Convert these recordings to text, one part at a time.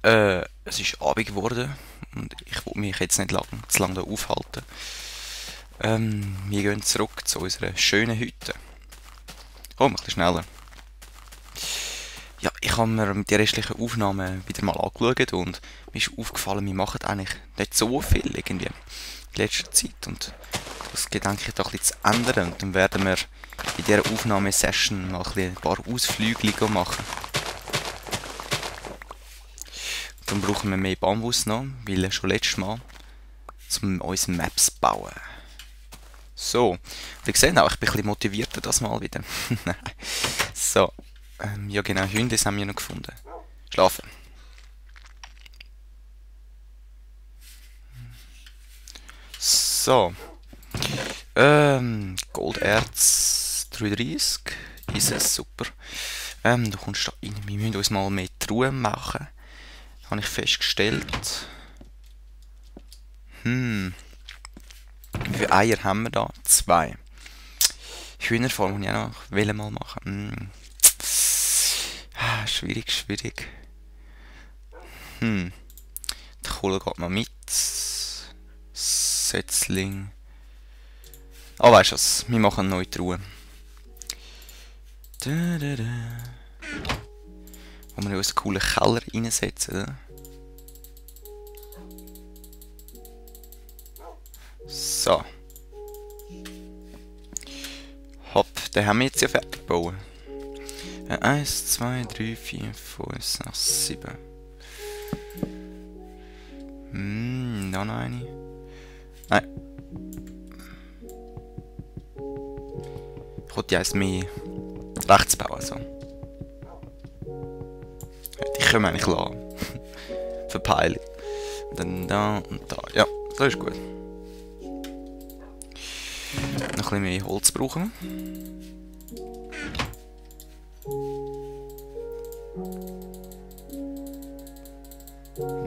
Es ist Abend geworden und ich will mich jetzt nicht zu lange hier aufhalten. Wir gehen zurück zu unserer schönen Hütte. Oh, ein bisschen schneller. Ja, ich habe mir die restlichen Aufnahmen wieder mal angeschaut und mir ist aufgefallen, wir machen eigentlich nicht so viel irgendwie in letzter Zeit. Und das gedenke ich da ein bisschen zu ändern. Und dann werden wir in dieser Aufnahmesession mal ein paar Ausflüge machen. Dann brauchen wir mehr Bambus noch, weil schon letztes Mal, um unsere Maps zu bauen. So, und ihr seht auch, ich bin ein bisschen motivierter das Mal wieder. So, ja genau, Hunde haben wir noch gefunden. Schlafen. So, Golderz 33, ist es super. Du kommst da rein, wir müssen uns mal mehr Truhe machen. Habe ich festgestellt. Wie viele Eier haben wir da? 2. Hühnerfarm muss ich auch noch mal machen. Schwierig. Die Kohle geht mal mit. Setzling. Ah, weißt du was? Wir machen eine neue Truhe. Wo wir in unseren coolen Keller reinsetzen. Oder? So. Hopp, den haben wir jetzt ja fertig gebaut. 1, 2, 3, 4, 5, 6, 7. Da noch eine. Nein. Ich wollte ja eins mehr rechts bauen. So. Die können wir eigentlich lassen. Verpeilen. Dann da und da. Ja, das ist gut. Noch ein bisschen mehr Holz brauchen wir.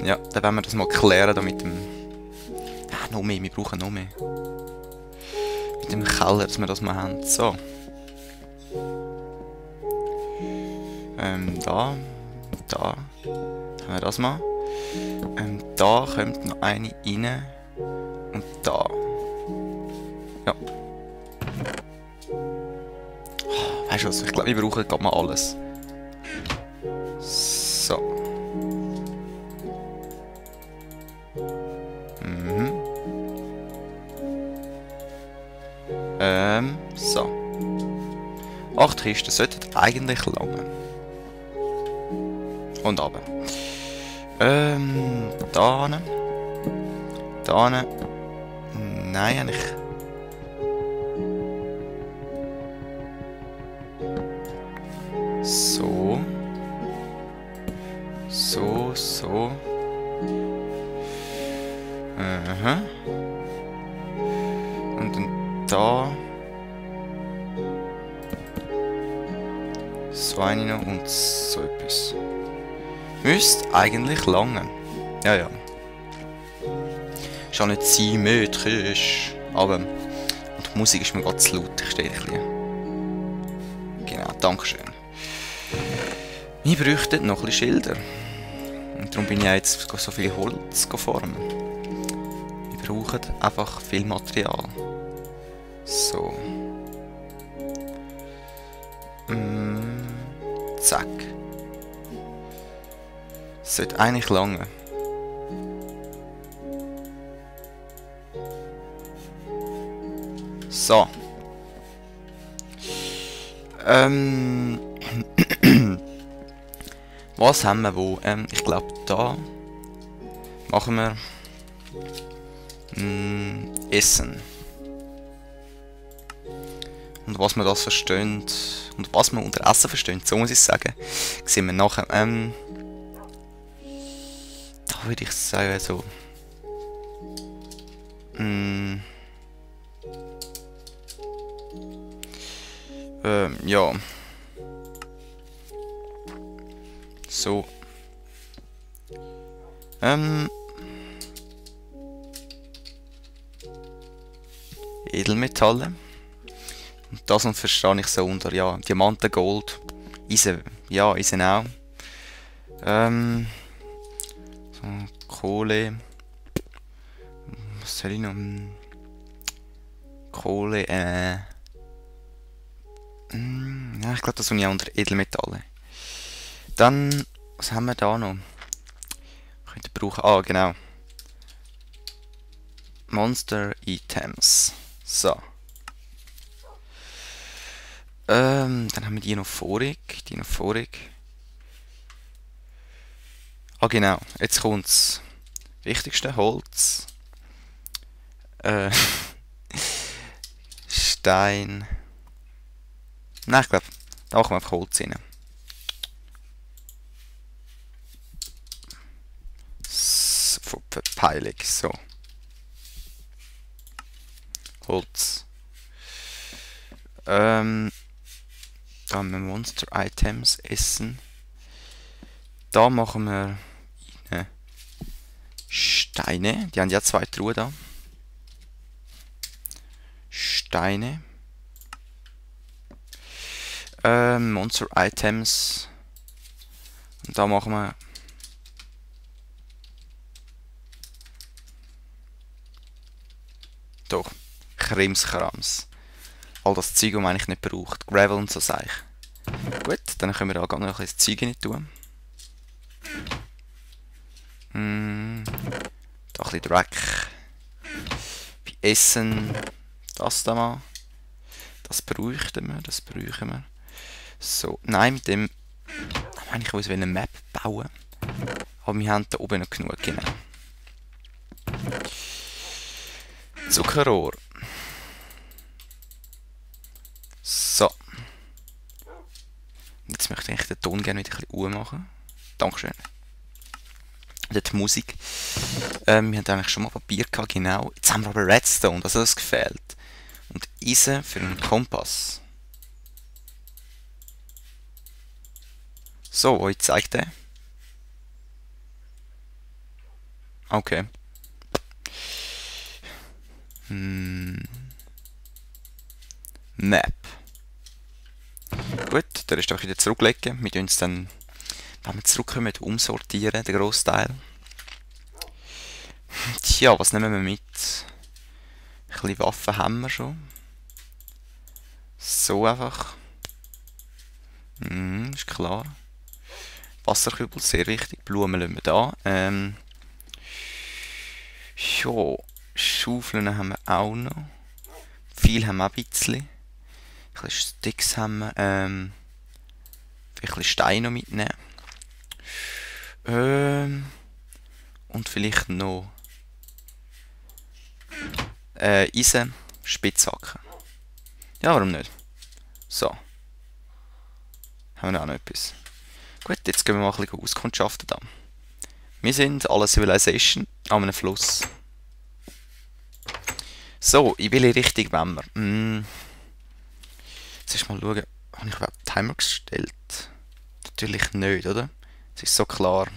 Ja, dann werden wir das mal klären da mit dem... noch mehr, wir brauchen noch mehr. Mit dem Keller, dass wir das mal haben. So. Da. Haben wir das mal. Da kommt noch eine rein. Und da. Ja. Weißt du was, ich glaube, wir brauchen gerade mal alles. So. So. 8 Kisten sollten eigentlich lange. Und runter. Da hin. Da hin. Nein, eigentlich. So. So. Und dann da. So eine noch und so etwas. Müsste eigentlich lange. Ja. Ist auch nicht symmetrisch. Aber und die Musik ist mir gerade zu laut. Ich stehe ein bisschen. Genau, dankeschön. Wir bräuchten noch ein bisschen Schilder. Und darum bin ich jetzt so viel Holz formen. Wir brauchen einfach viel Material. So. Zack. Das sollte eigentlich lange. So. Was haben wir wo? Ich glaube da machen wir Essen. Und was man das versteht und was man unter Essen versteht, so muss ich sagen, sehen wir nachher. Da würde ich sagen so. Ja. So. Edelmetalle. Und das verstehe ich so unter, ja, Diamanten, Gold, Eisen, ja, Eisen auch. So, Kohle. Was soll ich noch? Kohle, ja, ich glaube, das sind ja unter Edelmetalle. Dann, was haben wir da noch? Könnte brauchen. Ah, genau. Monster Items. So. Dann haben wir die noch vorig. Ah, genau. Jetzt kommt's. Wichtigste Holz. Stein. Nein, ich glaube, da machen wir einfach Holz rein. Verpeilung, so. Holz. Dann haben wir Monster Items, Essen. Da machen wir Steine. Die haben ja 2 Truhen da. Steine. Monster Items. Und da machen wir doch Krimskrams. All das Zeug, das man eigentlich nicht braucht. Gravel und so Zeug. Gut, dann können wir da noch ein bisschen Zeug rein tun. Da ein bisschen Dreck. Bei Essen. Das da mal. Das bräuchten wir. So, nein, mit dem... Ich wollte eine Map bauen. Aber wir haben da oben noch genug, genau. Zuckerrohr. So. Jetzt möchte ich den Ton gerne wieder ein bisschen machen. Dankeschön. Die Musik. Wir hatten eigentlich schon mal Papier gehabt, genau. Jetzt haben wir aber Redstone, das hat uns gefehlt. Und Eisen für einen Kompass. So, euch zeigt der. Okay. Map. Gut, der ist doch wieder zurücklegen. Wir tun uns dann, wenn wir zurückkommen, umsortieren, den Grossteil. Tja, was nehmen wir mit? Ein bisschen Waffen haben wir schon. So einfach. Ist klar. Wasserkübel, sehr wichtig. Blumen lassen wir da. Ja, Schaufeln haben wir auch noch. Viel haben wir auch ein bisschen. Ein bisschen Sticks haben wir. Ein bisschen Steine noch mitnehmen. Und vielleicht noch Eisen, Spitzhacken. Ja, warum nicht? So. Haben wir noch etwas. Gut, jetzt gehen wir mal ein bisschen auskundschaften da. Wir sind alle Civilization an einem Fluss. So, in welche Richtung wollen wir? Jetzt erst mal schauen, habe ich überhaupt Timer gestellt? Natürlich nicht, oder? Das ist so klar.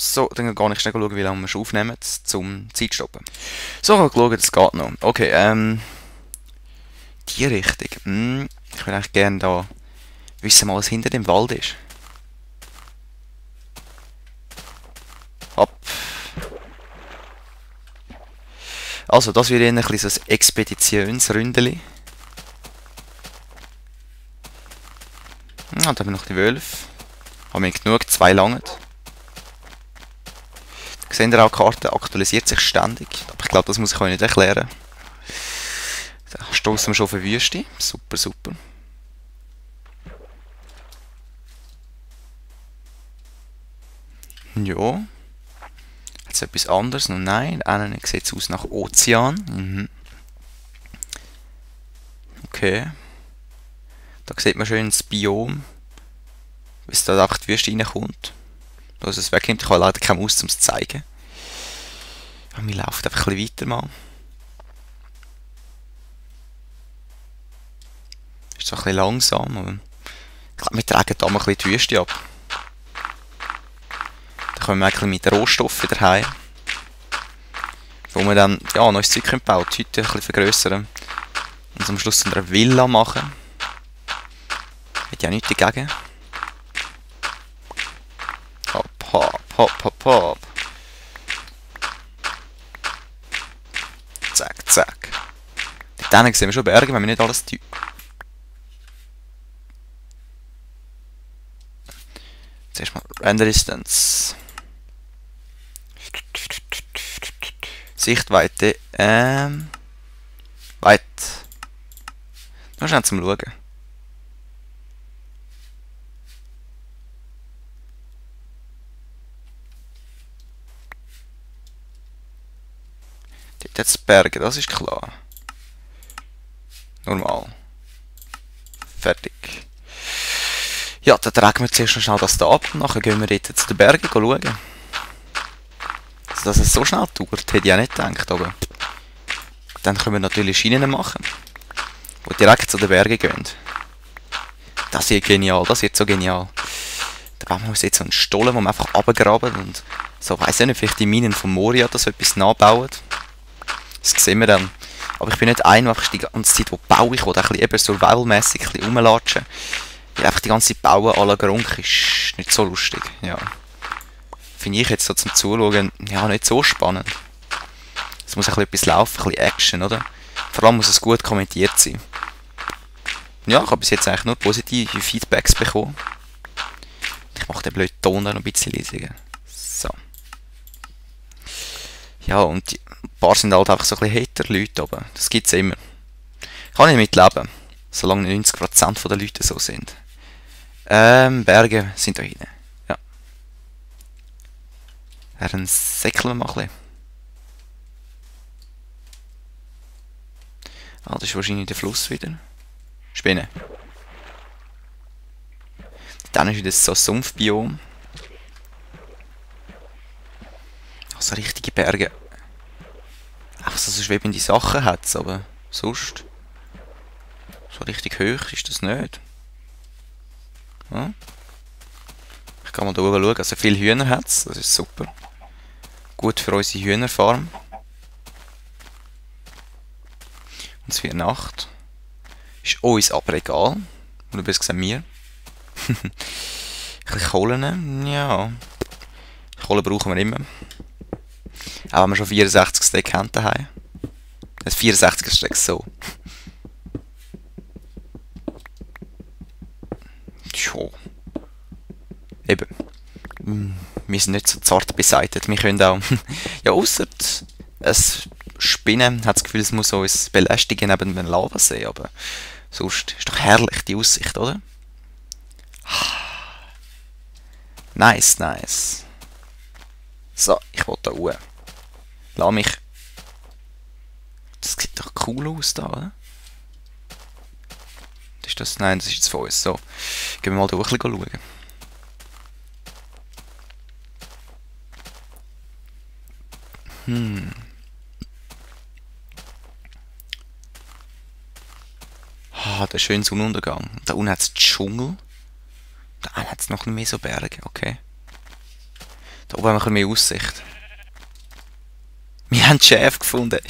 So, dann gehe ich schnell schauen, wie lange wir schon aufnehmen, zum Zeitstoppen. So, ich habe geschaut, das geht noch. Okay, die Richtung. Ich würde eigentlich gerne da wissen, was hinter dem Wald ist. Hopp. Also, das wird ein bisschen so ein Expeditionsründeli. Da haben wir noch die Wölfe. Haben wir genug, 2 langen. Da seht ihr auch, die Karte aktualisiert sich ständig. Aber ich glaube, das muss ich euch nicht erklären. Da stoßen wir schon auf eine Wüste. Super, super. Ja. Jetzt etwas anderes. Noch nein. Einen sieht es aus nach Ozean. Okay. Da sieht man schön das Biom. Wie es da einfach die Wüste reinkommt. Da es wegnimmt. Ich habe leider keine Maus, um es zu zeigen. Aber wir laufen einfach ein bisschen weiter mal. Ist zwar ein bisschen langsam, aber ich glaube, wir tragen da mal ein bisschen die Wüste ab. Dann kommen wir eigentlich mit den Rohstoffen wieder heim. Wo wir dann ja, neues Zeug bauen können, die Hütte ein bisschen vergrössern. Und am Schluss eine Villa machen. Hätte ja nichts dagegen. Hopp, hopp, hopp. Zack, zack. Dort sehen wir schon Berge, wenn wir nicht alles tun. Zuerst mal Render Distance. Sichtweite. Weit. Nur schnell zum Schauen. Dort jetzt Berge, das ist klar. Normal. Fertig. Ja, dann tragen wir zuerst noch schnell das da ab und nachher gehen wir dort zu den Bergen schauen. Also, dass es so schnell dauert, hätte ich auch nicht gedacht, aber dann können wir natürlich Schienen machen, die direkt zu den Bergen gehen. Das wird genial, das wird so genial. Da bauen wir uns jetzt so einen Stollen, wo wir einfach runtergraben und so, weiss ich nicht, vielleicht die Minen von Moria oder so etwas nachbauen. Das sehen wir dann. Aber ich bin nicht einer, der die ganze Zeit, wo baue ich, oder ein bisschen eben survival-mässig ein bisschen rumlatschen. Weil einfach die ganze Zeit bauen à la Grunk ist nicht so lustig, ja. Finde ich jetzt so zum Zuschauen, ja, nicht so spannend. Es muss ein bisschen etwas laufen, ein bisschen Action, oder? Vor allem muss es gut kommentiert sein. Ja, ich habe bis jetzt eigentlich nur positive Feedbacks bekommen. Ich mache den blöden Ton noch ein bisschen leiser. So. Ja, und ein paar sind halt einfach so ein bisschen Hater-Leute, aber das gibt es immer. Kann ich damit leben, solange 90% der Leute so sind. Berge sind da hinten. Ja. Dann säckeln wir mal ein bisschen. Ah, das ist wahrscheinlich der Fluss wieder. Spinnen. Dann ist wieder so ein Sumpfbiom. Also richtige Berge. Einfach so schwebende Sachen hat es, aber sonst. So richtig hoch ist das nicht. Ja. Ich kann mal da oben schauen. Also viele Hühner hat es, das ist super. Gut für unsere Hühnerfarm. Und es wird Nacht. Ist uns aber egal. Oder besser gesagt mir. Ein bisschen Kohlen, ja. Kohle brauchen wir immer. Auch wenn wir schon 64 Stück haben daheim. Das 64 Stück so. Jo. Eben. Wir sind nicht so zart beseitigt. Wir können auch. Ja, ausser es Spinnen hat das Gefühl, es muss uns belästigen neben dem Lavasee. Aber sonst ist doch herrlich die Aussicht, oder? Nice, nice. So, ich will da hoch. Lass mich. Das sieht doch cool aus da, oder? Ist das? Nein, das ist jetzt von uns. So, gehen wir mal da hoch schauen. Ah, der schöne Sonnenuntergang. Da unten hat es Dschungel. Da unten hat es noch mehr so Berge, okay. Da oben haben wir ein bisschen mehr Aussicht. Wir haben den Chef gefunden.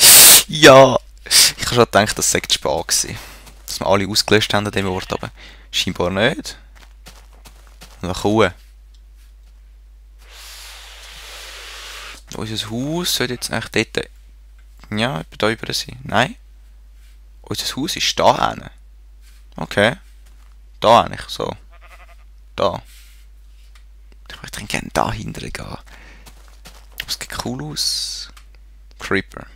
Ja! Ich habe schon gedacht, das sei zu spät gewesen. Dass wir alle ausgelöscht haben an dem Ort, aber scheinbar nicht. Und eine Kuh. Unser Haus sollte jetzt eigentlich dort... Ja, etwa da über sein. Nein. Unser Haus ist da hinten. Okay. Da eigentlich, so. Da. Ich möchte gerne da hinten gehen. Das sieht cool aus. Creeper.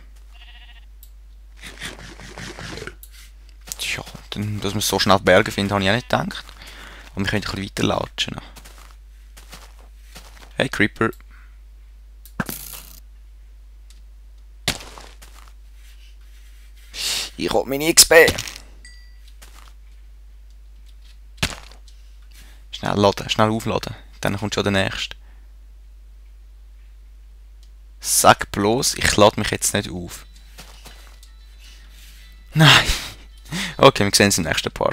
Tja, dann, dass wir so schnell Berge finden, habe ich auch nicht gedacht. Und wir können ein bisschen weiter latschen. Hey Creeper. Ich hol meine XP. Schnell laden, schnell aufladen. Dann kommt schon der nächste. Sag bloß, ich lade mich jetzt nicht auf. Nein. Okay, wir sehen uns im nächsten Part.